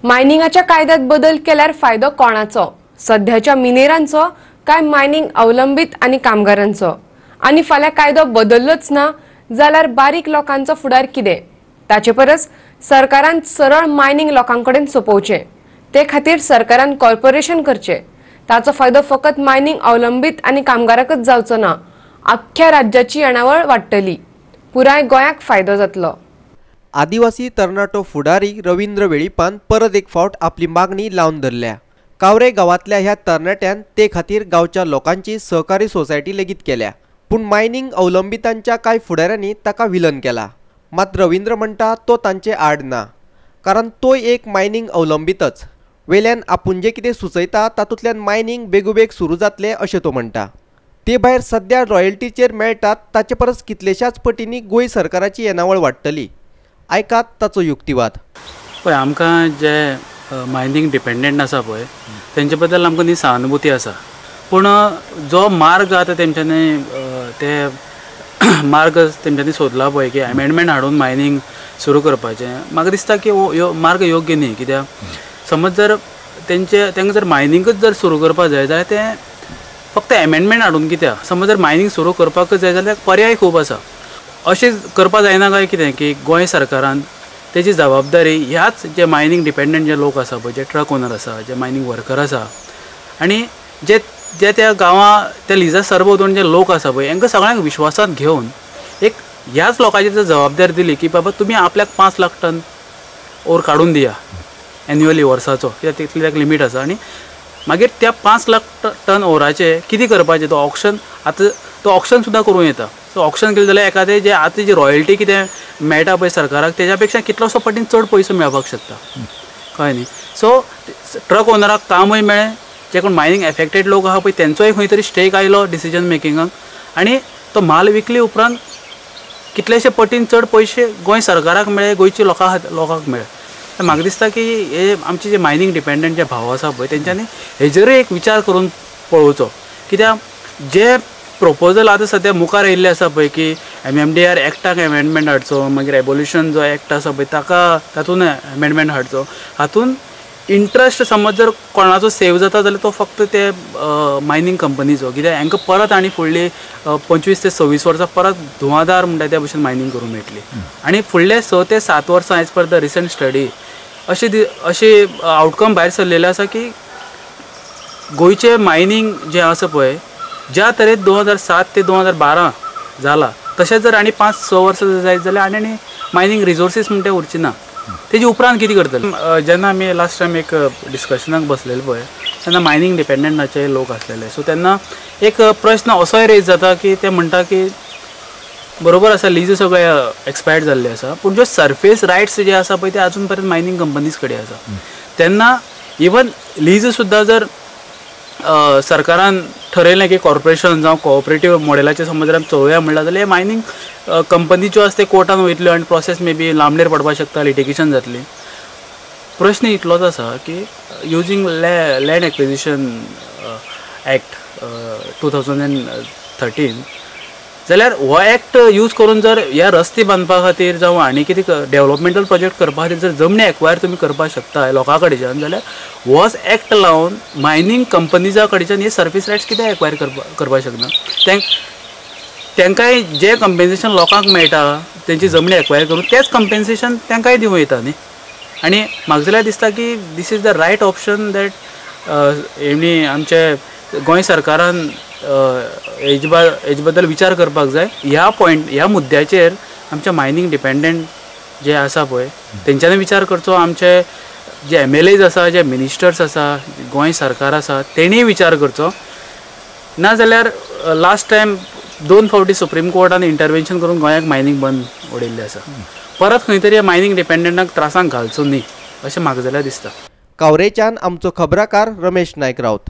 मायनिंगाच्या कायद्यात बदल केल्यार फायदो कोणाचो? सध्याच्या मिनेरांचो काय मायनिंग अवलंबीत आनी कामगारांचो? आनी फाल्यां कायदो बदल्लोच ना जाल्यार बारीक लोकांचो फुडार कितें? ताचे परस सरकारान सरळ मायनिंग लोकांकडेन सोंपोवचें. ते खातीर सरकारान कॉर्पोरेशन करचें. ताचो फायदो फकत मायनिंग अवलंबीत आनी कामगाराकच जावचो ना, आख्ख्या राज्याची येणावळ वाडटली, पुराय गोंयाक फायदो जातलो. आदिवासी तरणाटो फुडारी रवींद्र वेळीपान परत एक फावट आपली मागणी लावन धरल्या. कावरे गांवांतल्या ह्या तरणाट्यान ते खातीर गांवच्या लोकांची सहकारी सोसायटी लेगीत केल्या. पूण मायनिंग अवलंबितांच्या कांय फुडाऱ्यांनी ताका विलन केला. मात रवींद्र म्हणटा तो तांचे आड ना, कारण तोय एक मायनिंग अवलंबितच. वेल्यान आपूण जें कितें सुचयता तातूंतल्यान मायनिंग बेगोबेग सुरू जातलें अशें तो म्हणटा. ते भायर सद्या रॉयल्टीचेर मेळटात ताचे परस कितलेशाच पटींनी गोंय सरकाराची येणावळ वाडटली. आयकात ताचो युक्तिवाद. पळय, आमकां जे मायनिंग डिपेंडंट आसा पळय तेंचे बद्दल आमकां न्ही सहानुभूती आसा, पूण जो मार्ग आतां तेंच्यांनी ते मार्ग तेंच्यांनी सोदला पळय की अमेंडमेंट हाडून मायनिंग सुरू करपाचें, म्हाका दिसता की हो मार्ग योग्य न्ही. कित्याक समज जर तेंकां जर मायनिंगूच जर सुरू करपाक जाय जाल्यार तें फक्त अमेंडमेंट हाडून कित्याक, समज जर मायनिंग सुरू करपाकच जाय जाल्यार पर्याय खूब आसा. अशें करपाक जायना काय कितें की गोंय सरकारान तेजी जबाबदारी ह्याच जे मायनिंग डिपेंडंट जे लोक आसा पळय, जे ट्रक ओनर आसा, जे मायनिंग वर्कर आसा आनी जे जे त्या गांवां त्या लिजा सरभोंवतणी जे लोक आसा पळय हांकां सगळ्यांक विश्वासांत घेवन एक ह्याच लोकांची जर जबाबदारी दिली की बाबा तुमी आपल्याक 5 लाख टन ओर काडून दिया एन्युअली वर्साचो, कित्याक तितली एक लिमीट आसा, आनी मागीर त्या 5 लाख टन ओराचें कितें करपाचें तो ऑक्शन, आतां तो ऑक्शन सुद्दां करूं येता. सो ऑक्शन केलें जाल्यार एखादें जे आतां जी रॉयल्टी कितें मेळटा पळय सरकाराक तेज्या पेक्षा कितलोसो पटीन चड पयसो मेळपाक शकता, कळ्ळें न्ही. सो ट्रक ओनराक कामूय मेळ्ळें, जे कोण मायनिंग एफेक्टेड लोक आहा पळय तेंचोय खंय तरी स्टेक आयलो डिसिजन मेकिंगाक, आनी तो म्हाल विकले उपरांत कितलेशे पटीन चड पयशे गोंय सरकाराक मेळ्ळे, गोंयच्या लोकांक मेळ्ळे. म्हाका दिसता की हे आमचे जे मायनिंग डिपेंडंट जे भाव आसा पळय तेंच्यांनी हेजेरूय एक विचार करून पळोवचो. कित्याक जे प्रपोजल आतां सद्या मुखार येयल्ले आसा पळय की MMDR एक्टाक एमेंडमेंट हाडचो, मागीर एबोल्युशन जो एक्ट आसा पळय ताका तातूंत एमेंडमेंट हाडचो, हातूंत इंट्रस्ट समज जर कोणाचो सेव जाता जाल्यार तो फक्त ते मायनिंग कंपनीचो, कित्याक हांकां परत आनी फुडली 25 ते 26 वर्सां परत धुवाधार म्हणटा त्या भशेन मायनिंग करूंक मेळटली. आनी फुडले 6 ते 7 वर्सां as per the recent study अशी आवटकम भायर सरलेले आसा की गोंयचें मायनिंग जें आसा पळय ज्या तरेन 2007 ते 2012 जाला तशें जर आनी 5-6 वर्सां जायत जाल्यार आनी मायनिंग रिसोर्सीस म्हणटा उरची ना. तेजे उपरांत कितें करतले? जेन्ना आमी लास्ट टायम एक डिस्कशनाक बसलेले पळय तेन्ना मायनिंग डिपेंडंटाचे लोक आसलेले, सो तेन्ना एक प्रश्न असोय रेज जाता की ते म्हणटा की बरोबर आसा लीज सगळे एक्सपायर्ड जाल्ले आसा, पूण ज्यो सर्फेस रायट्स जे आसा पळय ते आजून पर्यंत मायनिंग कंपनीज कडेन आसा. तेन्ना इवन लीज सुद्दां जर सरकारान ठरयलें की कॉर्पोरेशन जावं कोऑपरेटीव मॉडेलाचेर समज जर आमी चलोवया म्हणल्यार जाल्यार मायनिंग कंपनी ज्यो आसा ते कोर्टान वयतल्यो आनी प्रोसेस मे बी लांबणेर पडपाक शकता, लिटिगेशन जातली. प्रश्न इतलोच आसा की using land acquisition act 2013 जाल्यार हो एक्ट यूज करून जर ह्या रस्ते बांदपा खातीर जावं आनी कितें डेवलपमेंटल प्रोजेक्ट करपा खातीर जर जमनी एक्वायर तुमी करपाक शकता लोकां कडच्यान जाल्यार होच एक्ट लावन मायनिंग कंपनीजा कडच्यान हे सर्वीस रायट्स कित्याक एक्वायर करपाक शकना? तांकांय जें कंपेन्सेशन लोकांक मेळटा तेंची जमनी एक्वायर करून तेंच कंपेन्सेशन तांकांय दिवं येता न्ही. आनी म्हाका जाल्यार दिसता की this is the right option that हेणी आमचे गोंय सरकारान हेजे बद्दल विचार करपाक जाय. ह्या पॉयंट ह्या मुद्द्याचेर आमच्या मायनिंग डिपेंडंट जे आसा पळय तेंच्यांनी विचार करचो, आमचे जे MLAs आसा, जे मिनिस्टर्स आसा, गोंय सरकार आसा तेणीय विचार करचो. ना जाल्यार लास्ट टायम 2 फावटी सुप्रीम कोर्टान इंटरवेन्शन करून गोंयाक मायनिंग बंद उडयल्लें आसा, परत खंय तरी मायनिंग डिपेंडंटाक त्रासांक घालचो न्ही अशें म्हाका जाल्यार दिसता. कावरेच्यान आमचो खबराकार रमेश नायक राऊत.